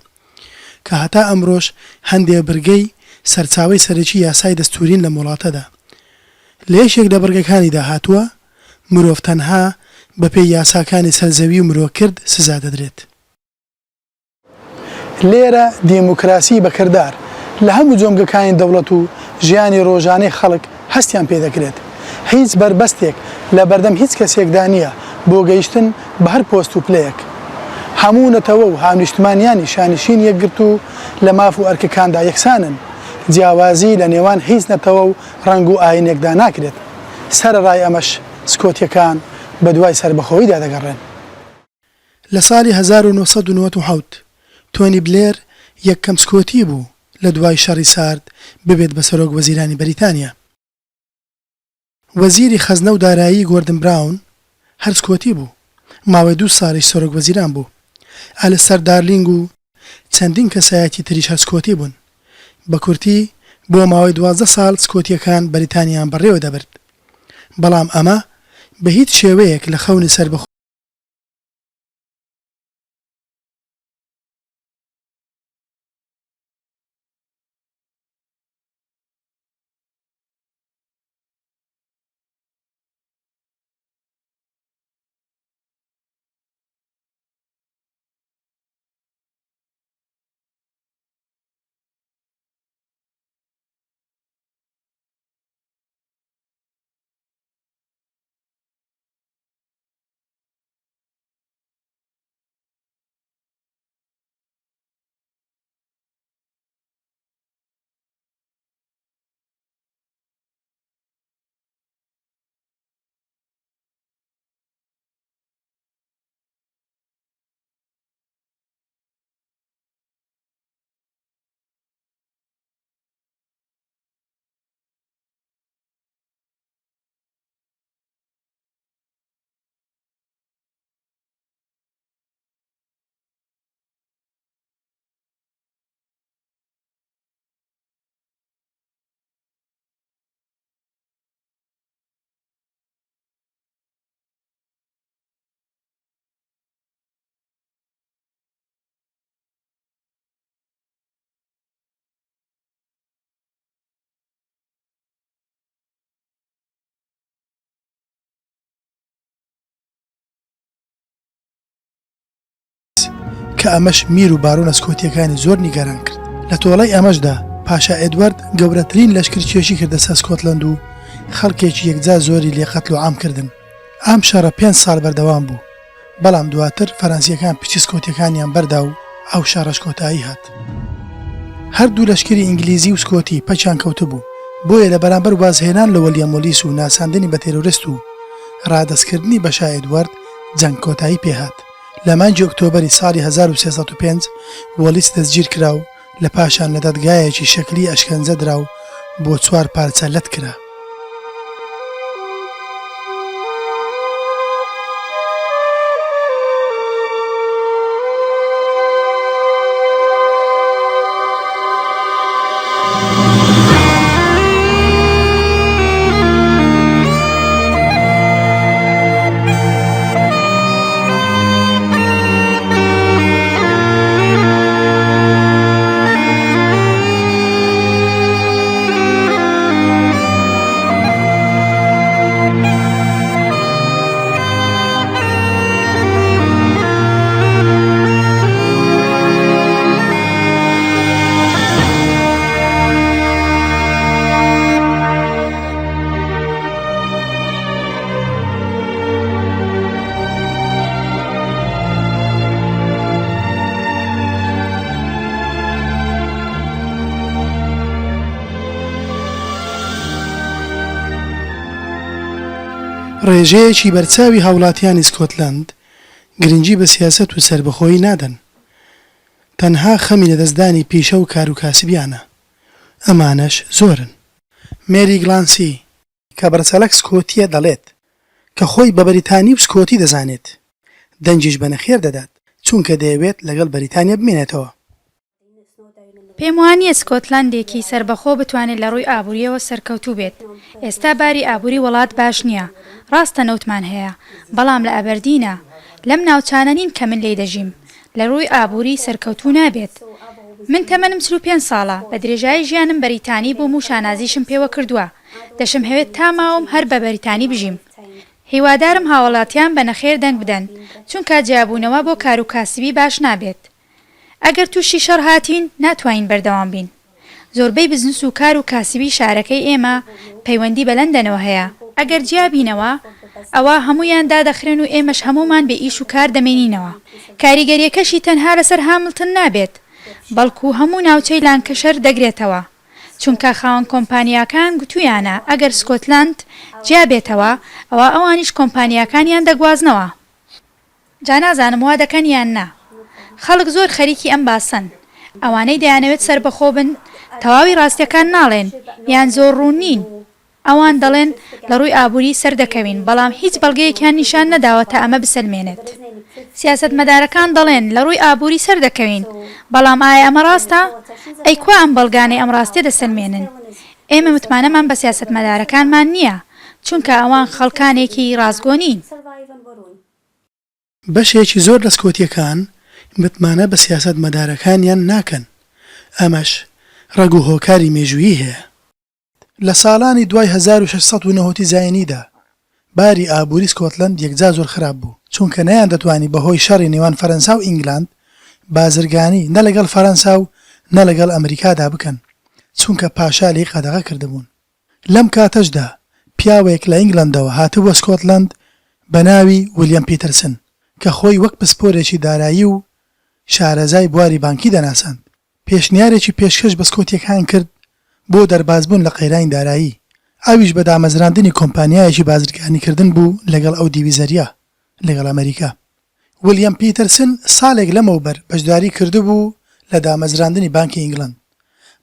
کە هەتا ئەمرۆش هەندێ بڕگەی سەرچاوەی سەرەکی یاسای دەستوورین لەم وڵاتەدا. لە یەکێک لە بڕگەکانیدا هاتووە، مرۆڤ تەنها بە پێی یاساکانی سەر زەوی و مرۆکرد سزا دەدرێت. لێرە دێموکراسی بە کردار لە هەموو جۆمگەکانی دەوڵەت و ژیانی ڕۆژانەی خەڵک هەستیان پێ دەکرێت. هیچ بەربەستێک لە بەردەم هیچ کەسێکدا نییە بۆ گەیشتن بە هەر پۆست و پلەیەک. هەموو نەتەوە و هاونیشتمانیانی شانشینی یەکگرتوو لە ماف و ئەرکەکاندا یەکسانن. جیاوازی لە نێوان هیچ نەتەوە و ڕەنگ و ئایینێکدا ناکرێت. سەرەڕای ئەمەش سکۆتییەکان بەدوای سەربەخۆییدا دەگەڕێن. لە ساڵی 1997 تۆنی بلێر یەکەم سکۆتی بوو لە دوای شەڕی سارد ببێت بە سەرۆک وەزیرانی بەریتانیا. وەزیری خەزنە و دارایی گۆردن براون هەر سکۆتی بوو، ماوەی دوو ساڵیش سەرۆک وەزیران بوو. ئەلستەر دارلینگ و چەندین کەسایەتی تریش هەر سکۆتی بوون. بە کورتی بۆ ماوەی 12 ساڵ سکۆتییەکان بەریتانیایان بەڕێوە دەبرد. بەڵام ئەمە بە هیچ شێوەیەک لە خەونی سەربەخۆیی. کە ئەمەش میر و بارۆنە سکۆتییەکانی زۆر نیگەران کرد. لە تۆڵەی ئەمەشدا پاشا ئێدوارد گەورەترین لەشکرکێشی کردە سەر سکۆتلەند و خەڵکێکی یەکجار زۆری لێ قەتل و عام کردن. ئەم شەڕە پێنج ساڵ بەردەوام بوو، بەڵام دواتر فەرەنسییەکان پشتی سکۆتییەکانیان بەردا و ئەو شەڕەش کۆتایی هات. هەردوو لەشکری ئینگلیزی و سکۆتی پەکیان کەوتبوو، بۆیە لە بەرامبەر وازهێنان لە وەلیەم وەلیس و ناساندنی بە تێرۆرست و ڕادەستکردنی بە شا ئێدوارد، جەنگ کۆتایی پێهات. لە مانگی ئۆکتۆبەری ساڵی 1305 وەلیس دەستگیرکرا و لە پاشان لە دادگایەکی شەکلی ئەشکەنجە درا و بۆ چوار پارچە لەت کرا. ڕێژەیەکی بەرچاوی هاوڵاتیانی سکۆتلەند گرنگی بە سیاسەت و سەربەخۆیی نادەن، تەنها خەمی لەدەستدانی پیشە و کاروکاسبیانە، ئەمانەش زۆرن. مێری گلانسی، کە بە ڕەچەڵەک سکۆتییە دەڵێت کە خۆی بە بەریتانی و سکۆتی دەزانێت، دەنگیش بە نەخێر دەدات، چونکە دەیەوێت لەگەڵ بەریتانیا بمێنێتەوە. پێم وا نییە سکۆتلەندێکی سەربەخۆ بتوانێت لە ڕووی ئابوورییەوە سەرکەوتوو بێت. ئێستا باری ئابووری وڵات باش نییە. ڕاستە نەوتمان هەیە، بەڵام لە ئەبەردینە. لەم ناوچانە نین کە من لێی دەژیم. لە ڕووی ئابووری سەرکەوتوو نابێت. من تەمەنم 45 ساڵە، بە درێژایی ژیانم بەریتانی بووم و شانازیشم پێوە کردووە. دەشمهەوێت تا ماوم هەر بە بەریتانی بژیم. هیوادارم هاوڵاتیان بە نەخێر دەنگ بدەن، چونکا جیابوونەوە بۆ کاروکاسبی باش نابێت. ئەگەر تووشی شەڕ هاتین ناتوانین بەردەوام بین. زۆربەی بزنس و کار و کاسبی شارەکەی ئێمە پەیوەندی بە لەندەنەوە هەیە، ئەگەر جیا بینەوە ئەوا هەموویان دادەخرێن و ئێمەش هەموومان بێ ئیش و کار دەمێنینەوە. کاریگەرییەکەشی تەنها لەسەر هاملتن نابێت، بەڵکو هەموو ناوچەی لانکەشەر دەگرێتەوە، چونکە خاوەن کۆمپانیاکان گوتوویانە ئەگەر سکۆتلەند جیا بێتەوە ئەوا ئەوانیش کۆمپانیاکانیان دەگوازنەوە. جا نازانم وا دەکەن یان نا. خەڵک زۆر خەریکی ئەم باسەن. ئەوانەی دەیانەوێت سەربەخۆ بن تەواوی ڕاستیەکان ناڵێن یان زۆر ڕوون نین. ئەوان دەڵێن لە ڕووی ئابووری سەردەکەوین بەڵام هیچ بەڵگەیەکیان نیشان نەداوە تا ئەمە بسەلمێنێت. سیاسەتمەدارەکان دەڵێن لە ڕووی ئابووری سەردەکەوین بەڵام ئایا ئەمە ڕاستە؟ ئەی کوا ئەم بەڵگانەی ئەم ڕاستیە دەسەلمێنن؟ ئێمە متمانەمان بە سیاسەتمەدارەکانمان نییە چونکە ئەوان خەڵکانێکی ڕاستگۆ نین. بەشێکی زۆر لە سکۆتییەکان متمانە بە سیاسەتمەدارەکانیان ناکەن، ئەمەش ڕەگ و هۆکاری مێژوویی هەیە. لە ساڵانی دوای 1690 ی زاینیدا، باری ئابووری سکۆتلەند یەکجار زۆر خراپ بوو، چونکە نەیاندەتوانی بەهۆی شەڕی نێوان فەرەنسا و ئینگلاند بازرگانی نە لەگەڵ فەرەنسا و نە لەگەڵ ئەمریکادا بکەن، چونکە پاشا لێی قەدەغە کردبوون. لەم کاتەشدا پیاوێک لە ئینگلەندەوە هاتبووە سکۆتلەند بە ناوی ویلیەم پیترسن کە خۆی وەک پسپۆرێکی دارایی و شارەزای بواری بانکی دەناساند، پێشنیارێکی پێشکەش بە سکۆتییەکان کرد بۆ دەربازبوون لە قەیرانی دارایی، ئەویش بە دامەزراندنی کۆمپانیایەکی بازرگانیکردن بوو لەگەڵ ئەو دیوی زەریا لەگەڵ ئەمەریکا. ویلیەم پیترسن ساڵێک لەمەوبەر بەشداری کردبوو لە دامەزراندنی بانکی ئینگلەند،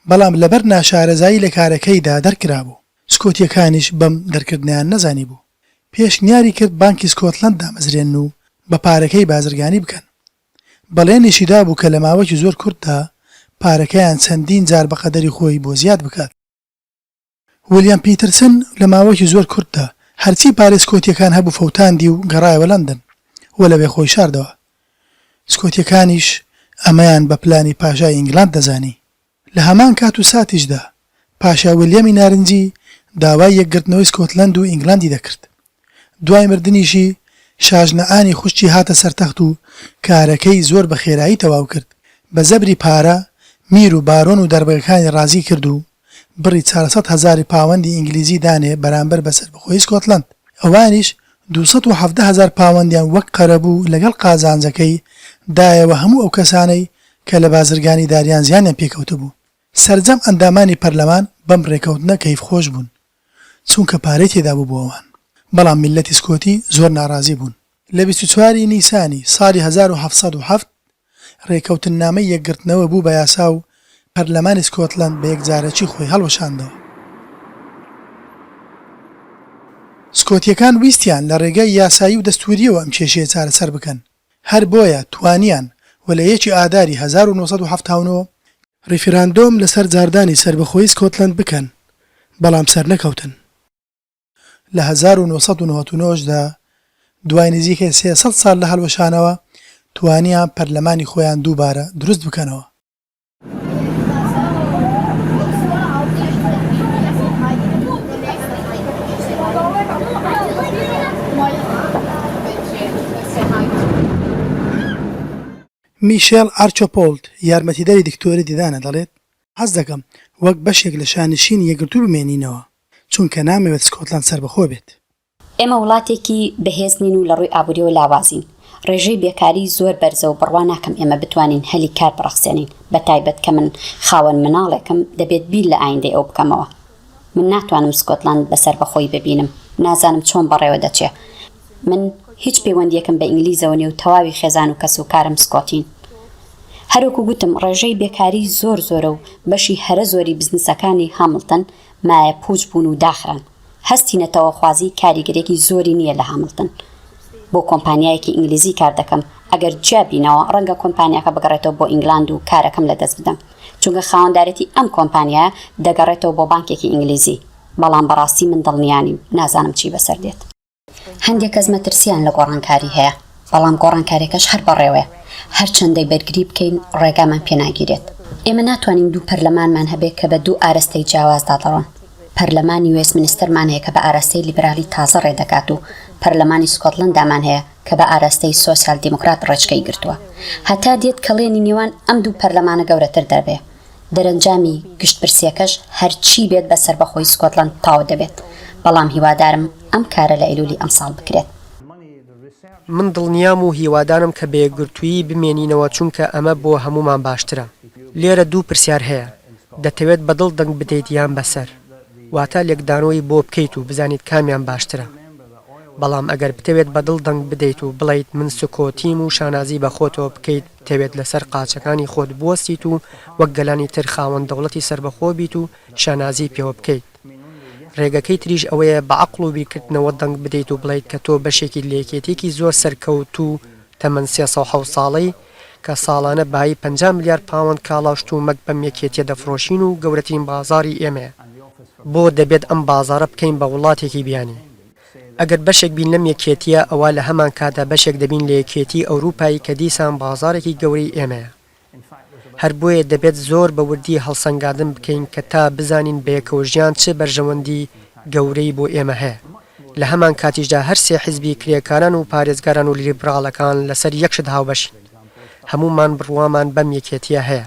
بەڵام لەبەر ناشارەزایی لە کارەکەیدا دەرکرابوو، سکۆتییەکانیش بەم دەرکردنەیان نەزانیبوو. پێشنیاری کرد بانکی سکۆتلەند دامەزرێنن و بە پارەکەی بازرگانی بکەن. بەڵێنیشی دابوو کە لە ماوەکی زۆر کورتدا پارەکەیان چەندین جار بە قەدەری خۆی بۆ زیاد بکات. ویلیام پیترسن لە ماوەیەکی زۆر کورتدا هەرچی پارەی سکۆتییەکان هەبوو فەوتاندی و گەڕایەوە لەندەن و لەوێ خۆی شاردەوە. سکۆتییەکانیش ئەمەیان بە پلانی پاشای ئینگلاند دەزانی. لە هەمان کات و ساتیشدا پاشا ویلیامی نارنجی داوای یەکگرتنەوەی سکۆتلەند و ئینگلاندی دەکرد. دوای مردنیشی شاژنە ئانی خوشکی هاتە سەر تەخت و کارەکەی زۆر بە خێرایی تەواو کرد. بە زەبری پارە میر و بارۆن و دەربەگەکانی ڕازی کرد و بڕی 400 هەزاری پاوەندی ئینگلیزی دانێ بەرامبەر بە سەربەخۆیی سکۆتلەند. ئەوانیش 217 هەزار پاوەندیان وەک قەرەبوو لەگەڵ قازانجەکەی دایەوە هەموو ئەو کەسانەی کە لە بازرگانی داریان زیانیان پێکەوتبوو. سەرجەم ئەندامانی پەرلەمان بەم رێکەوتنە کەیفخۆش بوون، چونکە پارەی تێدابوو بۆ ئەوان، بەڵام میللەتی سکۆتی زۆر ناڕازی بوون. لە 24 ی نیسانی ساڵی 1707 رێکەوتننامەی یەکگرتنەوە بوو بە یاسا و پەرلەمانی سکۆتلەند بە یەکجارەکی خۆی هەڵوەشاندەوە. سکۆتییەکان ویستیان لە رێگای یاسایی و دەستوورییەوە ئەم کێشەیە چارەسەر بکەن، هەر بۆیە توانیان و لە یەکی ئاداری 1979 ڕیفراندۆم لەسەر جاردانی سەربەخۆیی سکۆتلەند بکەن، بەڵام سەرنەکەوتن. لە 1999 دا دوای نزیکەی 300 ساڵ لە هەڵوەشانەوە، توانیان پەرلەمانی خۆیان دووبارە دروست بکەنەوە. میشێل ئارچۆپۆڵد، یارمەتیدەری دکتۆری ددانە دەڵێت، حەز دەکەم وەک بەشێک لە شانشینی یەکگرتوو بمێنینەوە، چونکە نامەوێت سکۆتلەند سەربەخۆ بێت. ئێمە وڵاتێکی بەهێز نین و لە ڕووی ئابووریەوە لاوازین. ڕێژەی بێکاری زۆر بەرزە و بڕوا ناکەم ئێمە بتوانین هەلی کار بڕەخسێنین، بە تایبەت کە من خاوەن مناڵێکم دەبێت بیر لە ئایندەی ئەو بکەمەوە. من ناتوانم سکۆتلەند بە سەربەخۆیی ببینم. نازانم چۆن بەڕێوە دەچێ. من هیچ پەیوەندییەکم بە ئینگلیزەوە نیە و تەواوی خێزان و کەسوکارم سکۆتین. هەروەکو گوتم ڕێژەی بێکاری زۆر زۆرە و بەشی هەرە زۆری بزنسەکانی هامڵتن مایە پووچ بوون و داخران. هەستی نەتەوەخوازی کاریگەریەکی زۆری نییە لە هامڵتن. بۆ کۆمپانیایەکی ئینگلیزی کار دەکەم، ئەگەر جیا بینەوە ڕەنگە کۆمپانیاکە بگەڕێتەوە بۆ ئینگلاند و کارەکەم لەدەست بدەم، چونکە خاوەندارێتی ئەم کۆمپانیایە دەگەڕێتەوە بۆ بانکێکی ئینگلیزی، بەڵام بەڕاستی من دڵنیا نیم، نازانم چی بەسەر دێت. هەندێک کەس مەترسییان لە گۆڕانکاری هەیە، بەڵام گۆڕانکارییەکەش هەر بەڕێوەیە، هەرچەندەی بەرگری بکەین ڕێگامان پێ ناگیرێت. ئێمە ناتوانین دوو پەرلەمانمان هەبێت کە بە دوو ئارەستەی جیاوازدا دەڕۆن. پەرلەمانی وێستمنستەرمان هەیە کە بە ئاراستەی لیبرالی تازە ڕێ دەکات و پەرلەمانی سکۆتلەندامان هەیە کە بە ئاراستەی سۆسیال دیموکرات ڕێچکەی گرتووە. هەتا دێت کەڵێنی نێوان ئەم دوو پەرلەمانە گەورەتر دەبێ. دەرەنجامی گشتپرسییەکەش هەرچی بێت بە سەربەخۆیی سکۆتلەند تەواو دەبێت. بەڵام هیوادارم ئەم کارە لە ئەیلولی ئەمساڵ بکرێت. من دڵنیام و هیوادارم کە بە یەکگرتوویی بمێنینەوە چونکە ئەمە بۆ هەموومان باشترە. لێرە دوو پرسیار هەیە، دەتەوێت بە دڵ دەنگ بدەیت یان بە سەر؟ واتە لێکدانەوەی بۆ بکەیت و بزانیت کامیان باشترە. بەڵام ئەگەر بتەوێت بە دڵ دەنگ بدەیت و بڵێیت من سکۆتیم و شانازی بە خۆتەوە بکەیت بتەوێت لەسەر قاچەکانی خۆت بوەستیت و وەک گەلانی تر خاوەن دەوڵەتی سەربەخۆ بیت و شانازی پێوە بکەیت. رێگەکەی تریش ئەوەیە بە عەقڵ و بیرکردنەوە دەنگ بدەیت و بڵێیت کە تۆ بەشێکیت لە یەکێتیەکی زۆر سەرکەوتوو تەمەن 307 ساڵەی کە ساڵانە بایی 50 ملیار پاوەند کاڵا و شتومەک بەم یەکێتیە دەفرۆشین و گەورەترین بازاڕی ئێمەیە. بۆ دەبێت ئەم بازاڕە بکەین بە وڵاتێکی بیانی؟ ئەگەر بەشێک بین لەم یەکێتیە ئەوا لە هەمانکاتدا بەشێک دەبین لە یەکێتیی ئەوروپایی کە دیسان بازاڕێکی گەورەی ئێمەیە. هەر بۆیە دەبێت زۆر بە وردی هەڵسەنگاندن بکەین کە تا بزانین بەیەکەوەژیان چ بەرژەوەندی گەورەی بۆ ئێمە هەیە. لە هەمان کاتیشدا هەر سێ حیزبی کرێکاران و پارێزگاران و لیبراڵەکان لەسەر یەک شت هاوبەشین. هەموومان بڕوامان بەم یەکێتییە هەیە.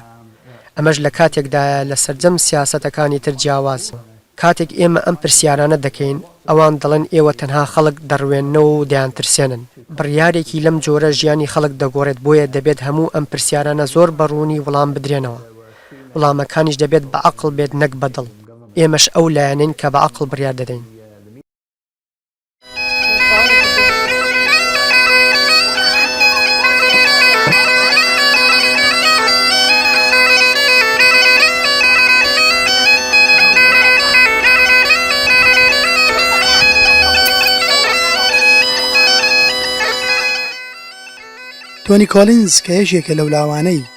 ئەمەش لە کاتێکدایە لە سەرجەم سیاسەتەکانی تر جیاوازین. کاتێک ئێمە ئەم پرسیارانە دەکەین، ئەوان دەڵێن ئێوە تەنها خەڵک دەڕوێننەوە و دەیانترسێنن. بڕیارێکی لەم جۆرە ژیانی خەڵک دەگۆڕێت بۆیە دەبێت هەموو ئەم پرسیارانە زۆر بە ڕوونی وڵام بدرێنەوە. وڵامەکانیش دەبێت بە عەقڵ بێت نەک بە دڵ. ئێمەش ئەو لایەنەین کە بە عەقڵ بڕیار دەدەین. تۆنی کۆلینز کە یەکێکە لەو لاوانەی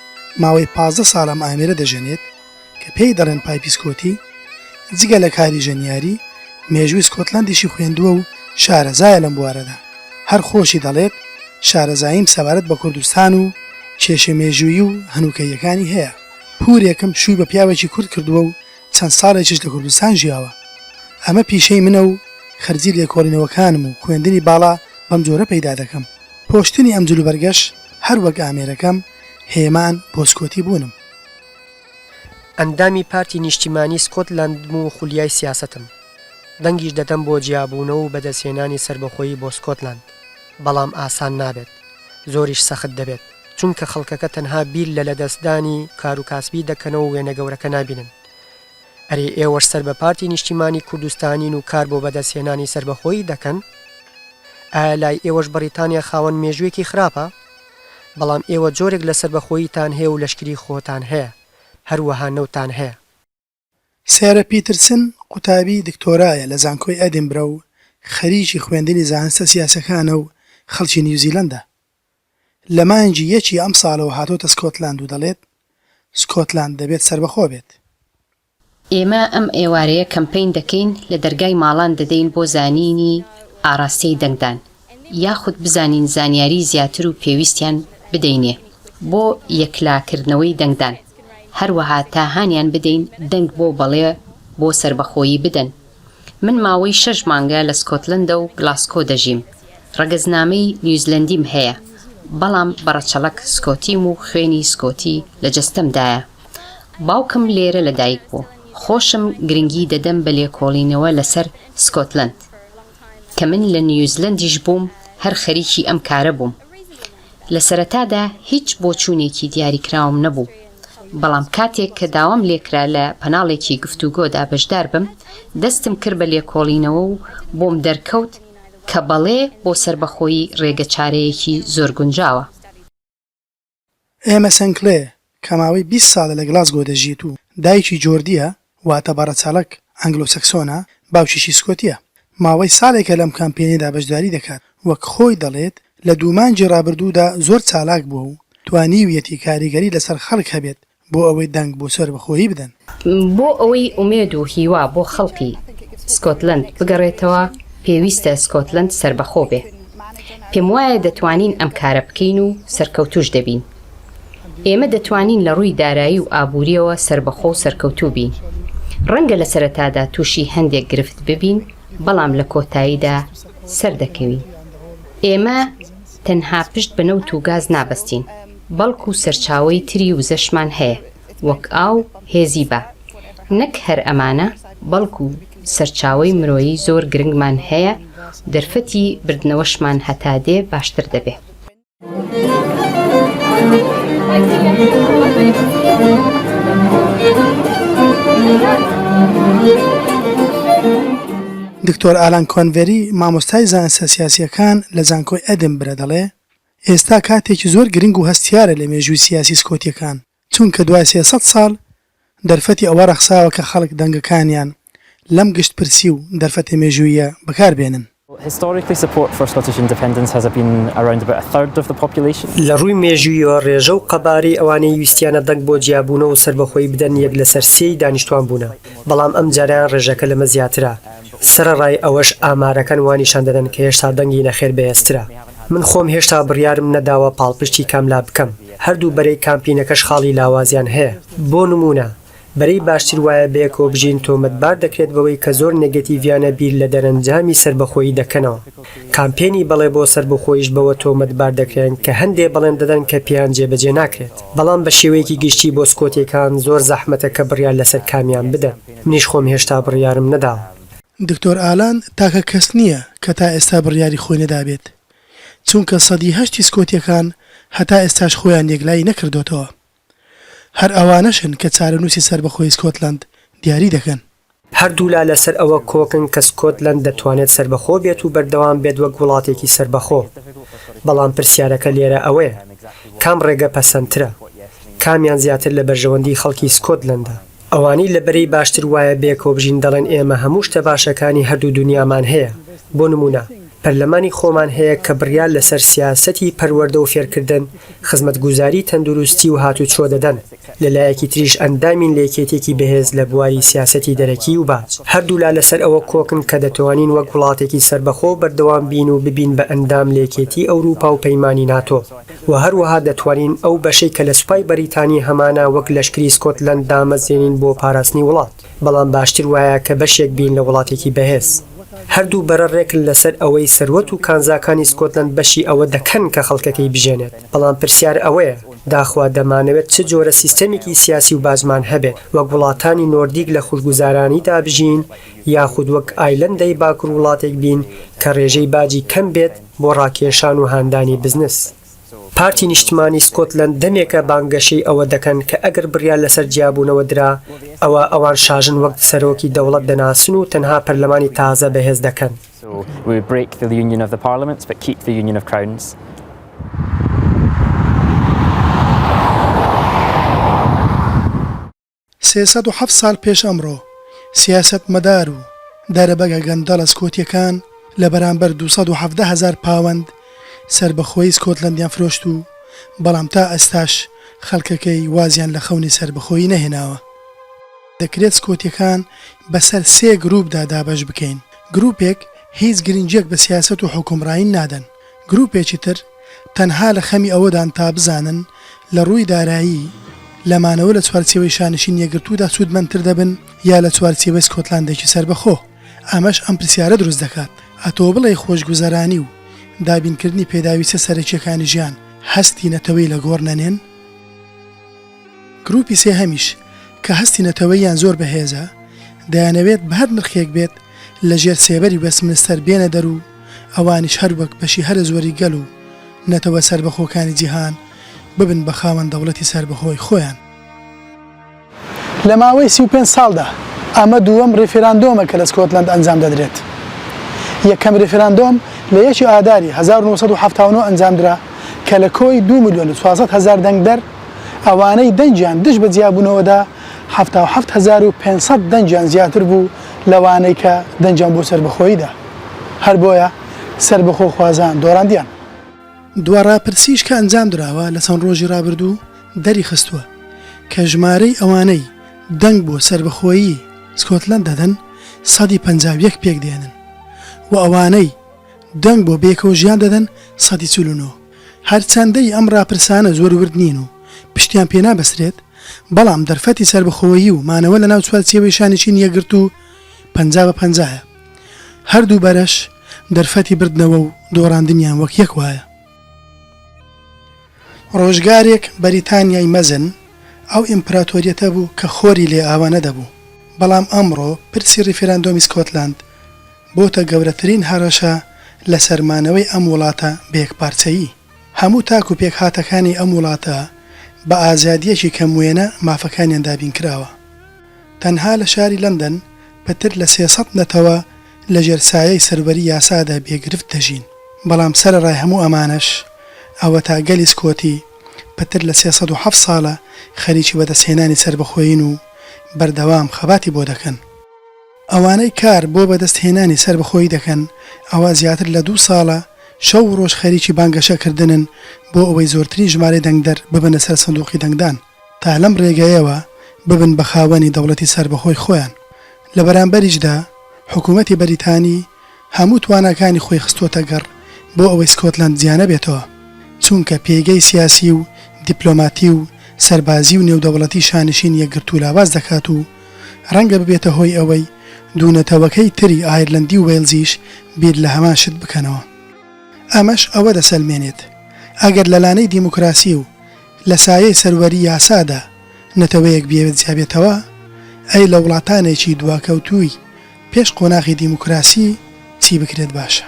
ماوەی 15 ساڵ ئەم ئامێرە دەژەنێت کە پێی دەڵێن پایپی سکۆتی، جگە لە کاری ژەنیاری، مێژووی سکۆتلەندیشی خوێندووە و شارەزایە لەم بوارەدا. هەر خۆشی دەڵێت، شارەزاییم سەبارەت بە کوردستان و کێشە مێژوویی و هەنووکەییەکانی هەیە. پوورێکم شووی بە پیاوێکی کورد کردووە و چەند ساڵێکیش لە کوردستان ژیاوە. ئەمە پیشەی منە و خەرجی لێکۆڵینەوەکانم و خوێندنی باڵا بەم جۆرە پەیدا دەکەم. پۆشتنی ئەم جلوبەرگەش هەر وەک ئامێرەکەم، هێمان بۆ سکۆتی بوونم. ئەندامی پارتی نیشتیمانی سکۆتلەندم و خولیای سیاسەتم. دەنگیش دەدەم بۆ جیابوونەوە و بەدەستهێنانی سەربەخۆیی بۆ سکۆتلەند. بەڵام ئاسان نابێت. زۆریش سەخت دەبێت. چونکە خەڵکەکە تەنها بیر لە لەدەستدانی کاروکاسبی دەکەنەوە و وێنە گەورەکە نابینن. ئەرێ ئێوەش سەر بە پارتی نیشتیمانی کوردستانین و کار بۆ بەدەستهێنانی سەربەخۆیی دەکەن؟ ئایا لای ئێوەش بەڕیتانیا خاوەن مێژوویەکی خراپە؟ بەڵام ئێوە جۆرێک لە سەربەخۆییتان هەیە و لەشکری خۆتان هەیە، هەروەها نەوتان هەیە. سارە پیترسن قوتابی دکتۆرایە لە زانکۆی ئەدینبرە و خەریکی خوێندنی زانستە سیاسەکانە و خەڵکی نیوزیلەندە. لە مانگی یەکی ئەمساڵەوە هاتۆتە سکۆتلاند و دەڵێت، سکۆتلاند دەبێت سەربەخۆ بێت. ئێمە ئەم ئێوارەیە کەمپەین دەکەین لە دەرگای ماڵان دەدەین بۆ زانینی ئاڕاستەی دەنگدان یاخود بزانین زانیاری زیاتر و پێویستیان بدەینێ بۆ یەکلاکردنەوەی دەنگدان هەروەها تا هانیان بدەین دەنگ بۆ بەڵێ بۆ سەربەخۆیی بدەن من ماوەی شەش مانگە لە سکۆتلەندە و گلاسکۆ دەژیم ڕەگەزنامەی نیوزلەندیم هەیە بەڵام بە ڕەچەڵەک سکۆتیم و خوێنی سکۆتی لە جەستەمدایە. باوکم لێرە لەدایک بوو. خۆشم گرنگی دەدەم بە لێکۆڵینەوە لەسەر سکۆتلەند. کە من لە نیوزلەندیش بووم هەر خەریکی ئەم کارە بووم. لە سەرەتادا هیچ بۆچوونێکی دیاریکراوم نەبوو. بەڵام کاتێک کە داوام لێکرا لە پەناڵێکی گفتوگۆدا بەشدار بم، دەستم کرد بە لێکۆڵینەوە و بۆم دەرکەوت کە بەڵێ بۆ سەربەخۆیی ڕێگەچارەیەکی زۆر گونجاوە. ئێما سنکلێر کە ماوەی 20 ساڵە لە گلاسگۆ دەژیت و دایکی جۆردییە، واتە بە ڕەچەڵەک ئەنگلۆسەکسۆنە، باوکیشی سکۆتییە. ماوەی ساڵێکە لەم کامپەینەدا بەشداری دەکات، وەک خۆی دەڵێت لە دوو مانگی ڕابردوودا زۆر چالاک بووە و توانیویەتی کاریگەری لەسەر خەڵک هەبێت بۆ ئەوەی دەنگ بۆ سەربەخۆیی بدەن. بۆ ئەوەی ئومێد و هیوا بۆ خەڵکی سکۆتلەند بگەڕێتەوە، پێویستە سکۆتلەند سەربەخۆ بێ. پێموایە دەتوانین ئەم کارە بکەین و سەرکەوتووش دەبین. ئێمە دەتوانین لە ڕووی دارایی و ئابوورییەوە سەربەخۆ و سەرکەوتوو بین. ڕەنگە لە سەرەتادا تووشی هەندێک گرفت ببین، بەڵام لە کۆتاییدا سەردەکەوین. ئێمە تەنها پشت بە نەوت و گاز نابەستین، بەڵکو سەرچاوەی تری وزەشمان هەیە، وەک ئاو، هێزی با. نەک هەر ئەمانە، بەڵکو سەرچاوەی مرۆیی زۆر گرنگمان هەیە و دەرفەتی بردنەوەشمان هەتا دێ باشتر دەبێ. دکتۆر ئالان کۆنڤێری مامۆستای زانستە سیاسییەکان لە زانکۆی ئەدنبرە دەڵێ، ئێستا کاتێکی زۆر گرنگ و هەستیارە لە مێژووی سیاسی سکۆتییەکان، چونکە دوای 300 ساڵ دەرفەتی ئەوە ڕەخساوە کە خەڵک دەنگەکانیان لەم گشتپرسی و دەرفەتە مێژووییە بەکار بێنن. لە ڕووی مێژووییەوە ڕێژە و قەبارەی ئەوانەی ویستیانە دەنگ بۆ جیابوونەوە و سەربەخۆیی بدەن یەک لەسەر سێی دانیشتوان بوونە، بەڵام ئەمجارەیان ڕێژەکە لەمە زیاترە. سەرەڕای ئەوەش ئامارەکان وا نیشان دەدەن کە هێشتا دەنگی نەخێر بەهێزترە. من خۆم هێشتا بڕیارم نەداوە پاڵپشتی کام لا بکەم. هەردوو بەرەی کامپینەکەش خاڵی لاوازیان هەیە. بۆ نموونە، بەرەی باشتر وایە بەیەکەوە بژین تۆمەتبار دەکرێت بەوەی کە زۆر نێگەتیڤیانە بیر لە دەرەنجامی سەربەخۆیی دەکەنەوە. کامپێنی بەڵێ بۆ سەربەخۆییش بەوە تۆمەتبار دەکرێن کە هەندێ بەڵێن دەدەن کە پێیان جێبەجێ ناکرێت. بەڵام بە شێوەیەکی گشتی بۆ سکۆتیەکان زۆر زەحمەتە کە بڕیار لەسەر کامیان بدەن. منیش خۆم هێشتا بڕیارم نەداوە. دکتۆر ئالان تاکە کەس نییە کە تا ئێستا بڕیاری خۆی نەدابێت، چونکە سەدی هەشتی سکۆتیەکان هەتا ئێستاش خۆیان یەکلایی نەکردۆتەوە. هەر ئەوانەشن کە چارەنووسی سەربەخۆیی سکۆتلەند دیاری دەکەن. هەردوولا لەسەر ئەوە کۆکن کە سکۆتلەند دەتوانێت سەربەخۆ بێت و بەردەوام بێت وەک وڵاتێکی سەربەخۆ. بەڵام پرسیارەکە لێرە ئەوەیە، کام ڕێگە پەسەندترە؟ کامیان زیاتر لە بەرژەوەندی خەڵکی سکۆتلەندە؟ ئەوانەی لە بەرەی باشتر وایە بەیەکەوە بژین دەڵێن ئێمە هەموو شتە باشەکانی هەردوو دونیامان هەیە، بۆ نموونە پەرلەمانی خۆمان هەیە کە بڕیار لەسەر سیاسەتی پەروەردە و فێرکردن، خزمەتگوزاری تەندروستی و هاتوچۆ دەدەن، لە لایەکی تریش ئەندامین لە یەکێتیەکی بەهێز لە بواری سیاسەتی دەرەکی و باج. هەردوولا لەسەر ئەوە کۆکن کە دەتوانین وەک وڵاتێکی سەربەخۆ بەردەوام بین و ببین بە ئەندام لە یەکێتی ئەوروپا و پەیمانی ناتۆ. و هەروەها دەتوانین ئەو بەشەی کە لە سوپای بەریتانی هەمانە وەک لەشکری سکۆتلەند دامەزرێنین بۆ پاراستنی وڵات، بەڵام باشتر وایە کە بەشێک بین لە وڵاتێکی بەهێز. هەردوو بەرە ڕێکن لەسەر ئەوەی سەروەت و کانزاکانی سکۆتلەند بەشی ئەوە دەکەن کە خەڵکەکەی بژێنێت، بەڵام پرسیار ئەوەیە داخوا دەمانەوێت چ جۆرە سیستەمێکی سیاسی و باجمان هەبێت، وەک وڵاتانی نۆردیک لە خوشگوزارانیدا بژین یاخود وەک ئایلەندەی باکور وڵاتێک بین کە ڕێژەی باجی کەم بێت بۆ ڕاکێشان و هاندانی بزنس. پارتی نیشتمانی سکۆتلەند دەمێکە بانگەشەی ئەوە دەکەن کە ئەگەر بڕیار لەسەر جیابوونەوە درا، ئەوا ئەوان شاژن وەک سەرۆکی دەوڵەت دەناسن و تەنها پەرلەمانی تازە بەهێز دەکەن. 307 ساڵ پێش ئەمڕۆ، سیاسەتمەدار و دەرەبەگە گەندەڵە سکۆتییەکان لە بەرامبەر 217 هەزار پاوەند سەربەخۆیی سکۆتلەندیان فرۆشت و بەڵام تا ئێستاش خەڵکەکەی وازیان لە خەونی سەربەخۆیی نەهێناوە. دەکرێت سکۆتییەکان بەسەر سێ گرووپدا دابەش بکەین، گرووپێک هیچ گرنگییەک بە سیاسەت و حوکمڕاین نادەن، گروپێکی تر تەنها لە خەمی ئەوەدان تا بزانن لە ڕووی دارایی لە مانەوە لە چوارچێوەی شانشینی یەکگرتوودا سوودمەندتر دەبن یا لە چوارچێوەی سکۆتلاندێکی سەربەخۆ. ئەمەش ئەم پرسیارە دروست دەکات، ئەتۆ بڵێی خۆشگوزەرانی و دابینکردنی پێداویستیە سەرەکییەکانی ژیان هەستی نەتەوەیی لە گۆڕ نەنێن؟ گروپی سێهەمیش کە هەستی نەتەوەییان زۆر بەهێزە، دەیانەوێت بە هەر نرخێک بێت لە ژێر سێبەری وێستمنستەر بێنە دەر و ئەوانیش هەر وەک بەشی هەرە زۆری گەل و نەتەوە سەربەخۆکانی جیهان ببن بە خاوەن دەوڵەتی سەربەخۆی خۆیان. لە ماوەی 35 ساڵدا ئەمە دووەم ڕیفراندۆمە کە لە سکۆتلەند ئەنجام دەدرێت. یەکەم ڕیفراندۆم لە یەکی ئاداری 1979 ئەنجامدرا کە لە کۆی دوو ملیۆن و 400 هەزار دەنگدەر ئەوانەی دەنگیان دژ بە جیابوونەوە دا 77500 دەنگیان زیاتر بوو لەوانەی کە دەنگیان بۆ سەربەخۆیی دا. هەر بۆیە سەربەخۆخوازان دۆڕاندیان. دوا ڕاپرسیش کە ئەنجام دراوە لە چەند ڕۆژی ڕابردوو دەریخستووە کە ژمارەی ئەوانەی دەنگ بۆ سەربەخۆیی سکۆتلەند دەدەن سەدی 51 پێک دێنن و ئەوانەی دەنگ بۆ بێکەوە ژیان دەدەن سەدی 49. هەرچەندەی ئەم ڕاپرسانە زۆر ورد نین و پشتیان پێ نابەسرێت، بەڵام دەرفەتی سەربەخۆیی و مانەوە لەناو چوارچێوەی شانشینی یەکگرتوو 50 بە پەنجایە. هەردوو بەرەش دەرفەتی بردنەوە و دۆڕاندنیان وەک یەک وایە. ڕۆژگارێک بەریتانیای مەزن ئەو ئیمپراتۆریەتە بوو کە خۆری لێ ئاوا نەدەبوو، بەڵام ئەمڕۆ پرسی ڕیفراندۆمی سکۆتلاند بۆتە گەورەترین هەڕەشە لەسەر مانەوەی ئەم وڵاتە بە یەکپارچەیی. هەموو تاک و پێکهاتەکانی ئەم وڵاتە بە ئازادییەکی کەم وێنە مافەکانیان دابینکراوە. تەنها لە شاری لەندەن پتر لە 300 نەتەوە لە ژێر سایەی سەروەری یاسادا بێ گرفت دەژین. بەڵام سەرەڕای هەموو ئەمانەش ئەوەتا گەلی سکۆتی پتر لە 307 ساڵە خەریکی بەدەستهێنانی سەربەخۆیین و بەردەوام خەباتی بۆ دەکەن. ئەوانەی کار بۆ بەدەست هێنانی سەربەخۆیی دەکەن ئەوا زیاتر لە دوو ساڵە شەو و ڕۆژ خەریکی بانگەشە کردنن بۆ ئەوەی زۆرترین ژمارەی دەنگدەر ببەنە سەر سندوقی دەنگدان تا لەم ڕێگەیەوە ببن بە خاوەنی دەوڵەتی سەربەخۆی خۆیان. لە بەرامبەریشدا حکوومەتی بەریتانی هەموو تواناکانی خۆی خستۆتە گەڕ بۆ ئەوەی سکۆتلەند جیانەبێتەوە، چونکە پێگەی سیاسی و دیپلۆماتی و سەربازی و نێودەوڵەتی شانشینی یەکگرتوو لاواز دەکات و ڕەنگە ببێتە هۆی ئەوەی دوو نەتەوەکەی تری ئایرلەندی و وەیڵزیش بیر لە هەمان شت بکەنەوە. ئەمەش ئەوە دەسەلمێنێت ئەگەر لە لانەی دیموکراسی و لە سایەی سەروەری یاسادا نەتەوەیەک بیەوێت جیابێتەوە، ئەی لە وڵاتانێکی دواکەوتووی پێش قۆناغی دیموکراسی چی بکرێت باشە؟